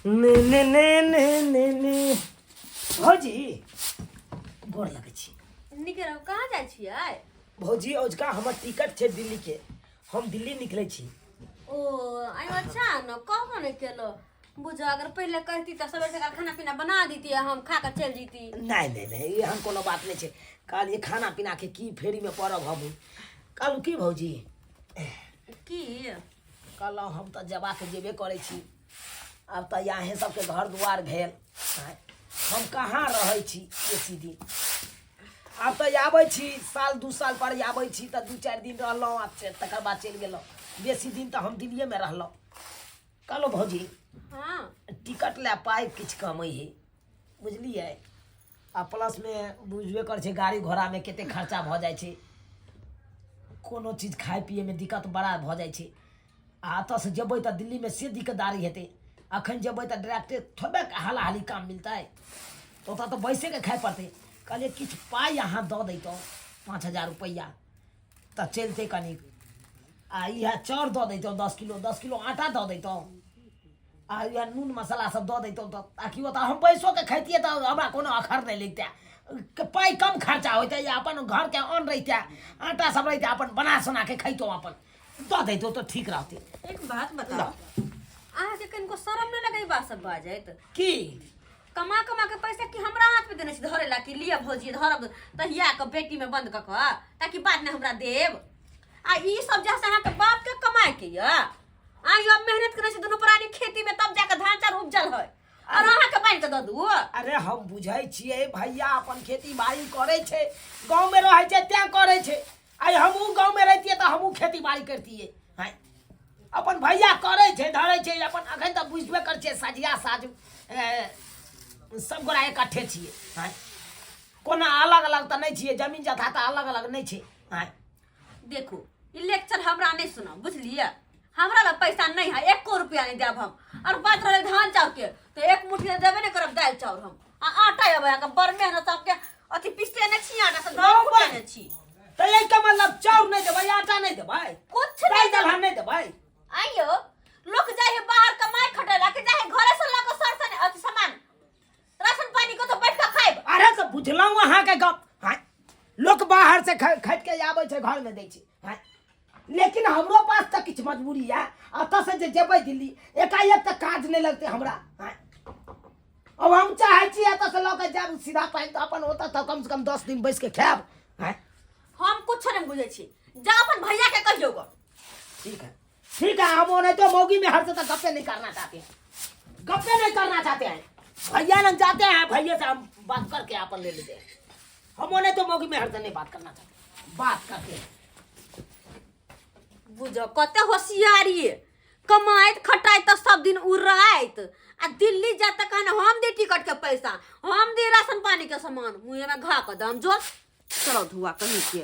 ने ने ने ने ने ने भौजी, गोर लगै छी। नीके रहू। कहाँ जाइ छियै? भौजी, औजका हमर टिकट छै दिल्ली के, हम दिल्ली निकलै छी। ओ आयो, अच्छा न कहबो नहि केलो। बुझो अगर पहिले कहती तऽ सबेर सकाल खाना पीना बना देती, हम खा कऽ चलि जैती। नहि नहि नहि, एहन कोनो बात नहि छै। कहलियै खाना पीना के की फेरीमे पड़ब हमहूँ। कहलहुँ की भौजी? की? कहलहुँ हम तऽ जबाके जेबे करै छी, आब तऽ अहेँ सबके घर दुआर भेल। आँय, हम कहाँ रहै छी बेसी दिन? आब तऽ आबै छी साल दू साल पर आबै छी, तऽ 2-4 दिन रहलहुँ आ तकर बाद चलि गेलहुँ। बेसी दिन तऽ हम दिल्लीएमे रहलहुँ। कहलहुँ भौजी, टिकट लए पाइ किछु कमै हइ, बुझलियै? आ प्लसमे बुझबे करै छै गाड़ी घोड़ामे कतेक खर्चा भऽ जाइ छै। कोनो चीज खाइ पियैमे दिक्कत बड़ा भऽ जाइ छै। आ एतऽसँ जेबै तऽ दिल्लीमे से दिक्कतदारी हेतै। अखन जेबै तऽ डायरेक्टे थोड़बे हालाहाली काम मिलतै, तऽ ओतऽ तऽ बैसेके खाइ पड़तै। कहलियै किछु पाइ अहाँ दऽ दैतहुँ, 5000 रुपैआ, तऽ चलितै कनिक। आ इएह चाउर दऽ दैतहुँ 10 किलो, 10 किलो आटा दऽ दैतहुँ, आ इएह नून मसाला सब दऽ दैतहुँ, तऽ ताकि ओतऽ हम बैसोके खैतियै तऽ हमरा कोनो अखर नहि लगितै, पाइ कम खर्चा होइतै, या अपन घरके अन्न रहितै, आटा सब रहितै, अपन बना सोना के खैतहुँ। अपन दऽ दैतहुँ तऽ ठीक रहतै। एक बात बताउ, अहाँके कनिको शरम नहि लगै बात सब बाजैत? की? कमा कमा के पैसा की हमरा हाथ में देने छी धरे ला कि लिअ भौजी धरब तहिया के बेटी में बंद कऽ कऽ, ताकि बाद में हमरा देब? आ ई सब जैसे अहाँके बाप के कमाए के यऽ, आ यो मेहनत करै छी दुनू प्राणी खेती में, तब जाके धान चाउर उपजल है, और अहाँके बांटि के दऽ दू? अरे हम बुझै छियै, भैया अपन खेती बाड़ी करै छै, गाँवमे रहै छै तें करै छै। आइ हमहूँ गाँवमे रहितियै तऽ हमहूँ खेती बाड़ी करतियै। आँय, अपन भैया करै छै, धरै छै अपन। अखन तऽ बुझबे करै छियै, सझिया साँझ सब गोरा इकट्ठे छियै। आँय, कोना अलग अलग तऽ नहि छियै, जमीन जथा तऽ अलग अलग नहि छै। आँय। देखू, ई लेक्चर हमरा नहि सुनाउ, बुझलियै? हमरा लग पैसा नहीं है, एको रुपया नहीं देब हम। और बात रहे धान चाउर के, तो एक मुट्ठी तो देबे नहीं करब दालि चाउर हम। आ आटा अबै अहाँके बड़ मेहनत सबके अथी पिसते नहि छी, आटा से धान कुटने नहि छी। तऽ एहिके मतलब चाउर नहि देबै, आटा नहि देबै, कुछ दालि नहीं दलहन देबै? नहि देबै? आइयो लोक जाइ है बाहर कमाए खटे ला कि जाइ है घरे से लऽ कऽ सर सने अथी सामान राशन पानी को तो बैठ कऽ खाइब? अरे तऽ बुझलहुँ अहाँके गप। हाँ, लोक बाहर से खरीद के आबै छै, घरमे दै छै। हाँ, लेकिन हमरो पास तऽ किछु मजबूरी यऽ। एतऽ से जे जेबै दिल्ली, एकाएक तऽ काज नहि लगतै हमरा। हाँ, अब हम चाहै छी एतऽ से लऽ के जायब सीधा पानि, तऽ अपन ओतऽ तऽ कम से कम 10 दिन बैस के खायब। हाँ। हम कुछ नहीं बुझै छी, जा अपन भैया के कहियौ गो। ठीक है, ठीक है। हम ओनाहितो मौगी में हर से तक गप्पे नहीं करना चाहते हैं, गप्पे नहीं करना चाहते हैं। भैया लग जाते हैं, भैया से हम बात करके अपन ले लेते हैं। हम ओनाहितो मौगी में हर से नहीं बात करना चाहते, बात करते हैं। बुझो कते होशियारी, कमाइत खटाइत तऽ सब दिन उड़ाइत, आ दिल्ली जात तऽ कहने हम दी टिकट के पैसा, हम दी राशन पानी के सामान। मुँह में घा के दम जो चलो धुआ कहीं के।